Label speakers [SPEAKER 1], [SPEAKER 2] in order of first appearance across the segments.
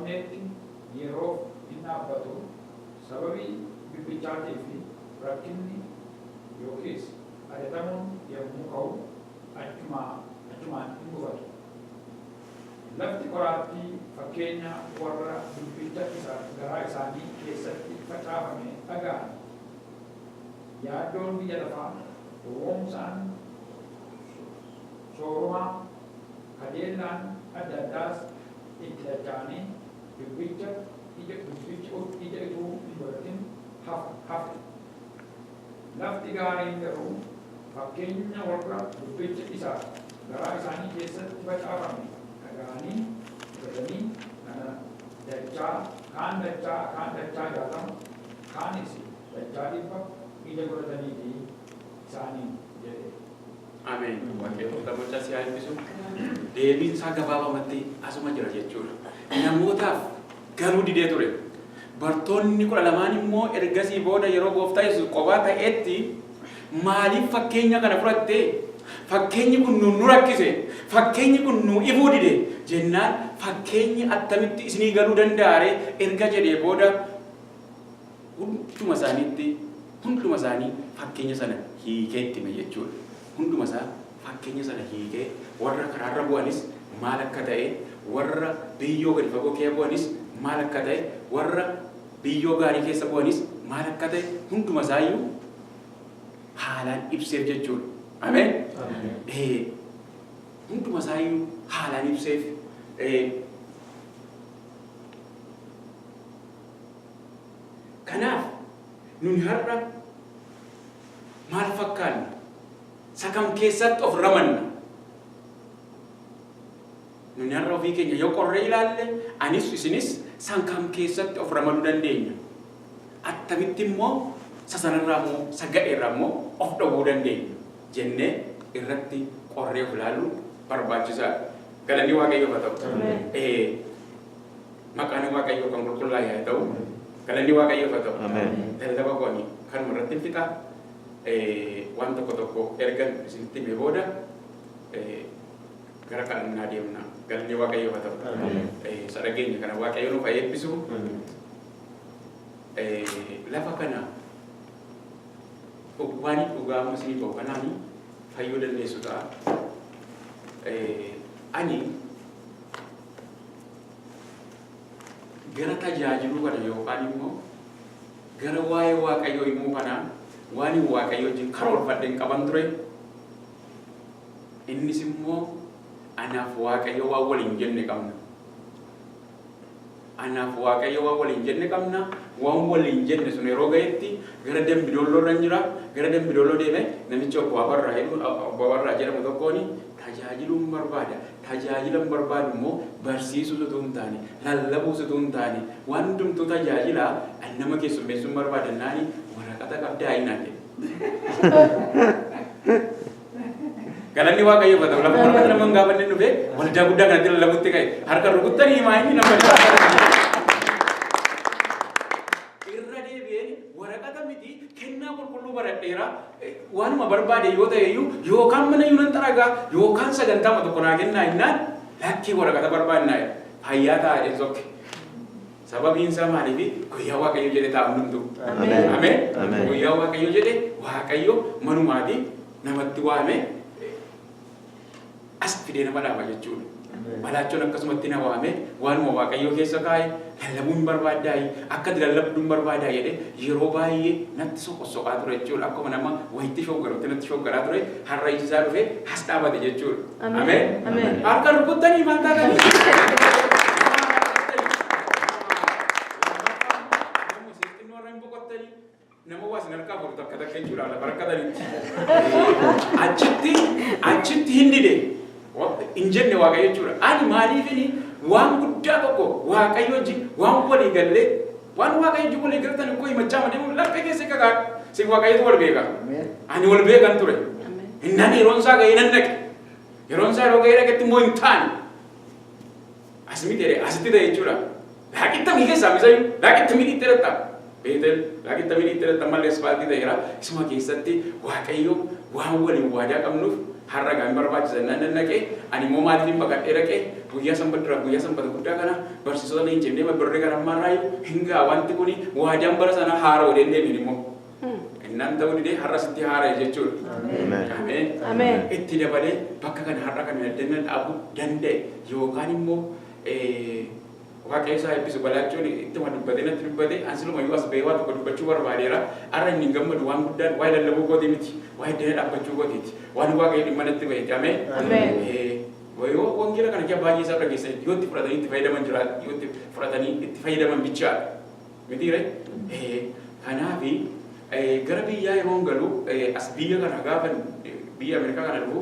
[SPEAKER 1] qabneetti yeroof in dhaabbatu, sababii dubbichaatiif rakkinni yookiis ari'atamuun yommuu ka'u achumaan in gufatu. Lafti qoraattii fakkeenya warra dubbicha isa garaa isaanii keessatti facaafame dhaga'an. Yaaddoon biyya lafaa, gowwoomsaan soorumaa, kajeellaan adda addaas itti dacha'anii dubbicha ija dubbichi ija utuu hin godhatin hafe. Lafti gaariin garuu fakkeenya warra dubbicha isa garaa isaanii keessatti facaafame dhaga'anii fudhatanii kana dachaa kaan dachaa kaan dachaa 60 kaanis dachaa 100 ija godhataniiti isaaniin jedhe.
[SPEAKER 2] Ameen. Waaqayyo gooftaan machaa si haa eebbisu. Deebiin isaa gabaabamatti asuma jira jechuudha. Namootaaf galuu didee ture. Bartoonni 12n immoo ergasii booda yeroo gooftaa Yesuus qophaa ta'etti maaliif fakkeenya kana fudhatte? Fakkeenyi kun nu rakkise. Fakkeenyi kun nu ifuu dide jennaan fakkeenyi attamitti isinii galuu danda'a ree erga jedhee booda hunduma isaaniitti hunduma isaanii fakkeenya sana hiikee itti hime jechuudha. Hunduma isaa fakkeenya sana hiikee warra karaarra bu'anis maal akka ta'e, warra biyyoo gadi fagoo keessa bu'anis maal akka ta'e, warra biyyoo gaarii keessa bu'anis maal akka ta'e hunduma isaayyuu haalaan ibseef jechuudha. Ameen. Hunduma isaayyuu haalaan ibseef. Kanaaf nuni har'a maal fakkaanna? Isa kam keessatti of ramanna? Nuni har'a ofii keenya yoo qorree ilaalle anis isinis san kam keessatti of ramaduu dandeenya? Attamitti immoo isa sanarraa immoo isa gadheerraa immoo of dhowwuu dandeenya? Jennee irratti qorree of ilaaluun barbaachisaadha. Galanni Waaqayyoof haa ta'u. Maqaan Waaqayyoo kan qulqullaa'e haa ta'u. Galanni Waaqayyoof haa ta'u. Lallaba koo ani kanuma irratti fixa. Waan tokko tokko ergan isinitti himee booda gara kadhannaa deemna. Galanni Waaqayyoof haa ta'u. Isa dhageenya kana Waaqayyo nuuf haa eebbisu. Lafa kana waan dhugaa amma isinii ba'u kanaani fayyuu dandeessu ta'a. Ani gara tajaajiluu kana yookaan immoo gara waa'ee Waaqayyoo himuu kana waan hin Waaqayyoo wajjin karoorfadhe hin qaban ture. Innis immoo anaaf Waaqayyo waan waliin jenne qabna. Anaaf Waaqayyo waan waliin jenne qabna. Waan waliin jenne sun yeroo ga'etti gara Dambi Dolloo irran jira. Gara Dambi Dolloo deeme namichi obbo Abarraa jedhu obbo Abarraa jedhamu tokkoon tajaajiluun barbaada. Tajaajilan barbaadu immoo barsiisuus utuu hin taane, lallabuus utuu hin taane, waan hundumtuu tajaajila ani nama keessummeessuun barbaada jennaani waraqata qabdaa naan jedhe. Galanni Waaqayyoof haa ta'u. Lafa waraqata nama hin gaafanne dhufe waldaa guddaa kanatti lallabutti ka'e. Harka rukuttanii himaa inni nama irra deebi'een waraqata miti kennaa qulqulluu baradheera. Waanuma barbaade yoo ta'e iyyuu yookaan mana iyyuu nan xaragaa yookaan sagantaama tokko naa kennaa jennaan lakkii waraqata barbaannaa jedhe. Fayyaa ta'a jedheen sokke. Sababiin isaa maaliifi guyyaa Waaqayyo jedhe ta'a hundumtuu.
[SPEAKER 3] Ameen.
[SPEAKER 2] Ameen.
[SPEAKER 3] Ameen.
[SPEAKER 2] Guyyaa Waaqayyo jedhe Waaqayyo manumaatii namatti waame as fidee nama dhaaba jechuudha. Balaachoon akkasumatti na waame waanuma Waaqayyo keessa kaa'e lallabuu hin barbaaddaayi akka ati lallabdu hin barbaadaa jedhe yeroo baay'ee natti soqossoqaa ture jechuudha. Akkuma nama wayitti shoggarutti natti shoggaraa ture har'a iji isaa dhufe as dhaabate jechuudha.
[SPEAKER 3] Ameen.
[SPEAKER 2] Ameen. Harka rukuttanii maal taatanii? Nama waa isin harkaa fuudhu takka takka jechuudha lafa rakkatanitti. Achitti achitti hin dide hin jenne Waaqayyo jechuudha. Ani maaliifini waan guddaa tokko Waaqayyo wajjin waan walii gallee waan Waaqayyo wajjin walii galtan koo himachaa malee laphee keessa kakaadha. Si Waaqayyotu wal beeka. Ani wal beekan ture. Innaan yeroon isaa ga'ee nan dhaqe. Yeroon isaa yeroo ga'ee dhaqetti immoo hin taane. As miti jedhe asitti ta'e jechuudha. Laaqittamii keessaa misayu laaqittamii dhiittee dhatta. Beetel laaqittamii dhiittee dhatta mallee asfaaltii ta'eera. Isuma keessatti Waaqayyo waan waliin waadaa qabnuuf har'a gaa hin barbaachisa nan naqee ani immoo maaliif hin baqadhee dhaqee Guyyaa Sanbata duraa, guyyaa Sanbata guddaa kana barsiisota leenjifnee babbarree gara ammaarraayyuu hin ga'a wanti kuni waadaan bara sanaa haara godhee deebiin immoo. Innaan ta'uu didee har'a sitti haara'e jechuudha. Ameen.
[SPEAKER 3] Ameen.
[SPEAKER 2] Itti dabalee bakka kana har'a kana addana dhaabuu danda'e yookaan immoo Waaqayyo isaa eebbisu balaachuun ittuma dubbatee natti dubbate an silumayyuu as ba'ee waa tokko dubbachuu barbaadeera. Har'a inni hin gammadu waan guddaan waa'ee lallabuu kootii miti, waa'ee addana dhaabbachuu kootiiti. Waan Waaqayyo dhimma natti ba'eeti. Ameen.
[SPEAKER 3] Ameen.
[SPEAKER 2] Yoo wangeela kana kee baay'ee isaa dhageessan yoo itti fudhatanii itti fayyadaman jira, yoo itti fudhatanii itti fayyadaman bichaadha. Mitiire? Kanaafi gara biyyaa yeroon galu, as biyya kana gaafa biyya Ameerikaa kana dhufu,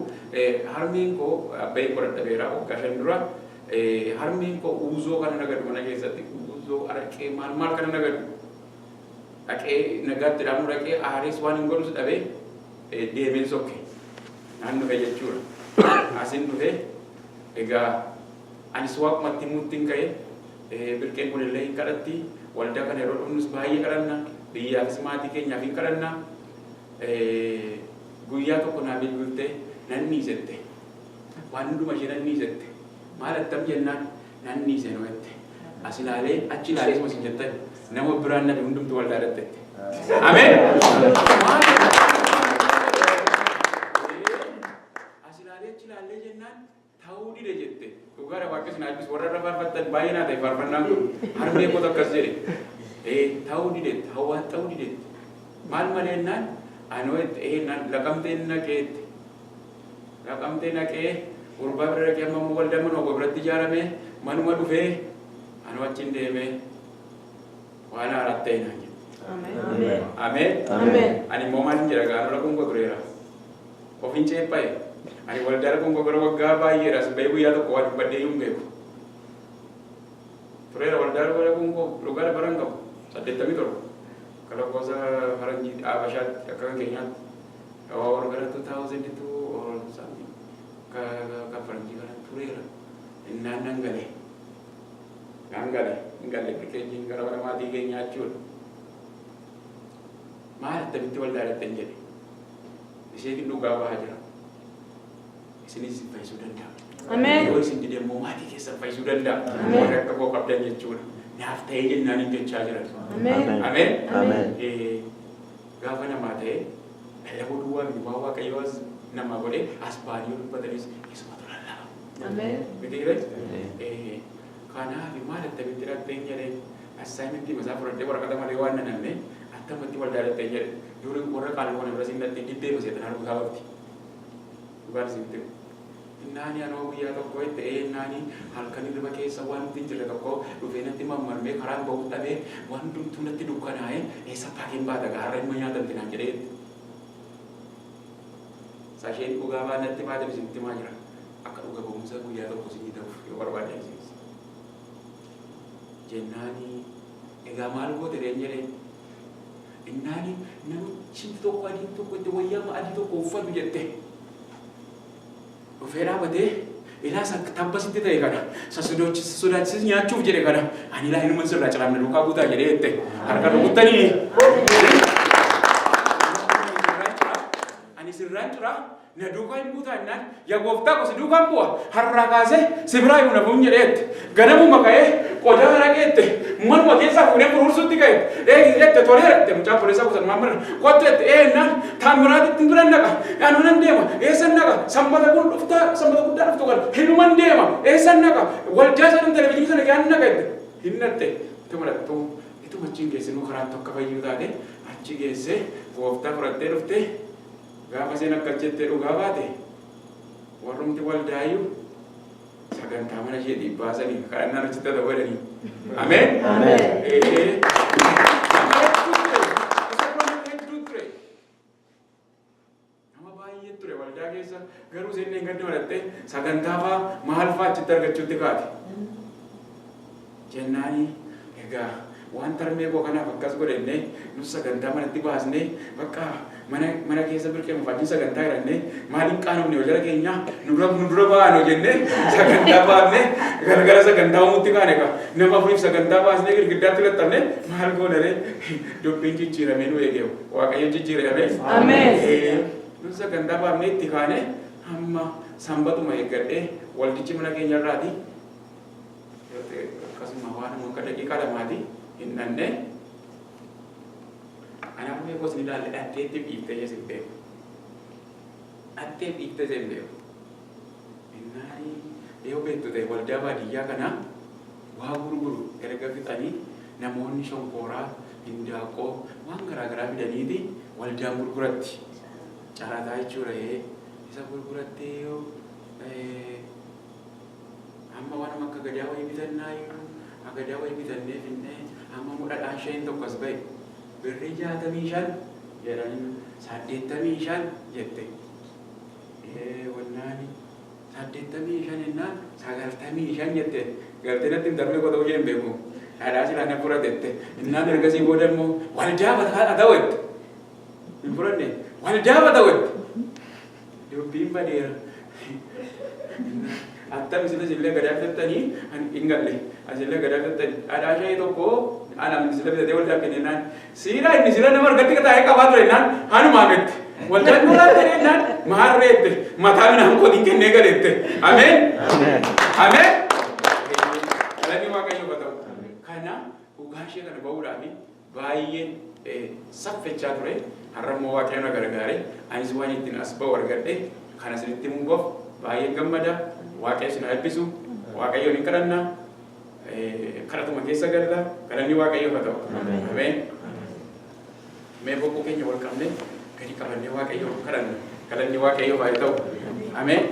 [SPEAKER 2] harmeen koo abba'ee koo dadhabeera waggaa 5 dura. Harmeen koo uuzoo kana nagadu mana keessatti, uuzoo, araqee, maal maal kana nagadu. Dhaqee nagaatti dhaamu dhaqee aarees waan hin godhus dhabee deemeen sokke. Naan dhufe jechuudha. Asin dhufe egaa anis waaqumatti himuutti hin ka'e. Birqeen kun illee hin kadhatti. Waldaa kana yeroo dhufnus baay'ee kadhanna. Biyyaafis maatii keenyaaf hin kadhanna. Guyyaa tokko naa bilbiltee nan dhiisette. Waan hunduma ishee nan dhiisette. Maal attam jennaan nan dhiise noo jette. As ilaalee achi ilaalee isuma isin jettan nama biraan nabi hundumtu waldaa dhattette. Ameen. As ilaalee achi ilaalee jennaan ta'uu dide jette. Dhugaadha, Waaqni isin haa eebbisu. Warra irra faarfattan baay'ee naa ta'e faarfannaan kun. Harmee kootu akkas jedhe. Ta'uu didette. Hawwaan ta'uu didette. Maal malee jennaan anoo jette naan laqamtee naqee jette. Laqamtee naqee gurbaa bira dhaqee amma immoo waldaan mana obbo biratti ijaarame manuma dhufee anoo achiin deemee waan haaraa ta'e naan jette.
[SPEAKER 3] Ameen.
[SPEAKER 2] Ameen.
[SPEAKER 3] Ameen.
[SPEAKER 2] Ani immoo maalin jedha gaanoo dhaquun koo tureera. Ofin ceepha'e. Ani waldaa dhaquun koo gara waggaa baay'eedha. As ba'ee guyyaa tokko waa dubbadhee hin beeku. Tureera waldaa dhaquun koo dhugaadha bara hin qabu. 87. Akka lakkoofsa faranjii Habashaatti, akka kan keenyaatti. Or gara 2002 or something. Kan faranjii kana tureera. Innaan nan gale. Nan gale. Hin galle birkeejiin gara mana maatii keenyaa jechuudha. Maal attamitti waldaa dhaqxan jedhe. Isheetiin dhugaa bahaa jira. Isinis isin fayyisuu danda'a.
[SPEAKER 3] Ameen.
[SPEAKER 2] Yoo isin dide immoo maatii keessan fayyisuu danda'a.
[SPEAKER 3] Ameen.
[SPEAKER 2] Warri akka koo qabdan jechuudha. Naaf ta'ee jennaan hin jechaa jiran.
[SPEAKER 3] Ameen.
[SPEAKER 2] Ameen.
[SPEAKER 3] Ameen.
[SPEAKER 2] Gaafa namaa ta'e lallabuu duwwaa miti, waan Waaqayyoo as namaa godhe as ba'anii yoo dubbatanis isumatu lallaba.
[SPEAKER 3] Ameen.
[SPEAKER 2] Miti ree? Kanaaf maal attamitti dhaqxeen jedhee assignmentii masaa fudhadhee waraqata malee waan nanamne attamatti waldaa dhaqxeen jedhe. Duri warra qaalii kana bira siin dhaqxee dibbee maseetan arguu qabdi. Dhugaan isinitti himu. Innaani anoo guyyaa tokko itti innaani halkan hirriba keessa wanti hin jirre tokko dhufee natti mammarmee karaan ba'uu dhabee waan hundumtuu natti dukkanaa'e, eessa paakeen baata gaarra ilma nyaatamti naan jedhee. Sasheen dhugaa baa natti baate isinitti himaa jira. Akka dhuga ba'umsa guyyaa tokko isinii ta'uuf yoo barbaaddan isinis. Jennaani egaa maal goote reen jedheen. Innaani namichi tokko adiin tokko itti wayyaa adii tokko uffatu jette. Dhufee dhaabatee ilaa isa tabba sitti ta'e kana isa sodaachise nyaachuuf jedhe kana ani ilaa hinuman sirraa ciraamna duukaa buutaa jedhee jette. Harka rukuttanii. Ani sirraan ciraa na duukaa hin buutaa jennaan, yaa gooftaa ko si duukaan bu'a, har'aa kaasee si biraa yoo nafuun jedheette. Ganamuma ka'ee qodaa haraqeette manuma keessaa fuudhee furuursuutti ka'e. Ee jette, toleera jette. Mucaan poolisaa kutan maamara kottu jette. Ee jennaan Taammiraatitti biran dhaqa, anu nan deema. Eessan dhaqa? Sanbata kun dhufta, Sanbata guddaa dhuftu kana hinuman deema. Eessan dhaqa? Waldaa sana televizyiinii sana yaan dhaqa jette. Hin dhatte ittuma dhattu ituma achiin geessinuu karaan tokko fayyuu taate achi geessee gooftaa fudhattee dhuftee. Gaafa isheen akkas jettee dhugaa baate warrumti waldaayyuu sagantaa mana isheetiif baasanii kadhannaan achitti haa ta'u jedhanii. Ameen.
[SPEAKER 3] Ameen.
[SPEAKER 2] Nama hedduu ture. Isa dura nama hedduu ture. Nama baay'ee ture waldaa keessa, garuu isheen hin gaddi marattee sagantaa faa maal faa achitti argachuutti kaate. Jennaani egaa waan tarmee koo kanaaf akkas godhenne nus sagantaa manatti baasnee bakka mana mana keessa birqee mufaajin sagantaa jedhannee maaliin qaanofne yoo jara keenya nu dura ba'an jennee sagantaa baafne galgala sagantaa uumutti kaane ka nama afuriif sagantaa baasnee girgiddaatti laxxafne maal goonaree dubbiin jijjiiramee nu eegeewu Waaqayyo jijjiirame.
[SPEAKER 3] Ameen.
[SPEAKER 2] Nus sagantaa baafnee itti kaane. Hamma Sanbatuma eeggadhee waldichi mana keenya irraati Akkasuma waan akka daqiiqaa 2ti hin dhanne. Anaaf mee gosni ilaalle dhatteetti dhiiftee ishee sin beeku. Dhattee dhiiftee ishee hin beeku. Innaani yoo beektu ta'e waldaa baadiyyaa kana waa gurguru erga fixanii namoonni shonkooraa, hindaaqqoo waan garaa garaa fidaniiti waldaan gurguratti. Carataa jechuudha isa gurgurattee yoo amma waan akka gadaa wayii bitannaa iyyuu agadaa wayii bitannee finnee amma mudhadhaan isheen tokko as ba'e birrii 65 jedhanii 85 jette. Wannaani 85 jennaan 95 jette. Galtee natti hin darbee qotuu ishee hin beeku. Dhadhaa silaa na fudhatette. Innaan ergasii booda immoo waldaa haa ta'u jette. Hin fudhanne waldaa haa ta'u jette. Dubbiin badeera. Attam isin asillee gadaa bitattanii hin galle. Asillee gadaa bitattanii dhadhaa shayii tokko ana sila bitatee waldaa kenne jennaan. Siila inni sila nama argatti taa'ee qabaa ture jennaan hanumaa gatti. Waldaan duraa ta'e jennaan maarreette mataa midhaan kootiin kennee galeette. Ameen. Ameen. Galanni Waaqayyoof haa ta'u. Kana dhugaa ishee kana bahuudhaaf baay'een saffechaa ture. Har'a immoo Waaqayyo na gargaare. Anis waan ittiin as bahu argadhe. Kana isinitti himuuf baay'een gammada. Waaqayyo isin haa eebbisu. Waaqayyoon hin kadhanna. Kadhatuma keessa galla. Galanni Waaqayyoof haa ta'u. Ameen. Mee boqoo keenya wal qabnee gadi qabannee Waaqayyoon kadhanna. Galanni Waaqayyoof haa ta'u. Ameen.